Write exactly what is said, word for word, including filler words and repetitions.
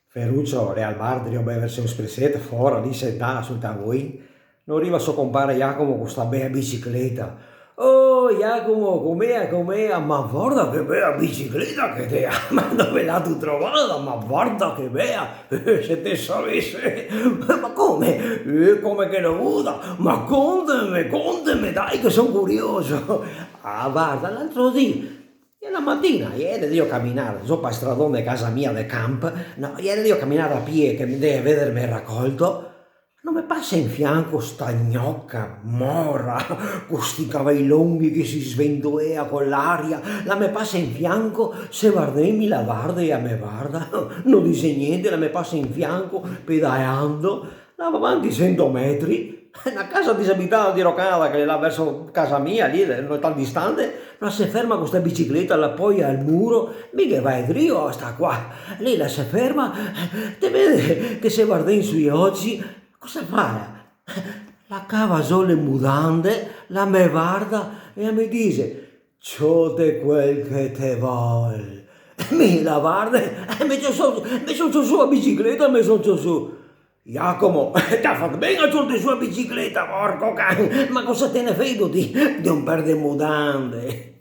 Ferucio l'è al bar drio beverse un sprizet, fora, lì sentà sul tavoin, no riva so compare Jacomo co sta bea bicicleta. "Oh, Jacomo, com'ea, com'ea? Ma varda che bea bicicleta che te ga! Ma dove l'atu trovada? Ma varda che bea! Eh, se te savese! Ma come? Eh, come che no vuda? Ma conteme, conteme, dai che son curioso!" Ah, varda, l'altro dì, e la matina, iere drio caminar zo pa stradon de casa mia de Camp, no, iere drio caminar a pie che me ndea a vederme el racolto, no me pasa in fianco sta gnoca mora, co sti cavei longhi che se sventoea co l'aria, la me pasa in fianco, se vardé mi la varda e la me varda, no dixe gnente, la me pasa in fianco, pedaleando, la va vanti sento metri, na casa disabità dirocada che l'è là verso casa mia, lì, no sta distante, la se ferma co sta bicicleta, la poia al muro, mi ghe vae drio a sta qua. Lì la se ferma, te vede che se vardé in sui oci, cosa fa? La cava zo le mudande, la me varda e la me dixe: "Ciòte quel che te vol." Mi la varde, e me so, me so ciò su a bicicleta, me so ciò su. Jacomo, te ga fat ben a ciòte su a bicicleta, porco can, ma cosa te ne feto ti de un per de mudande?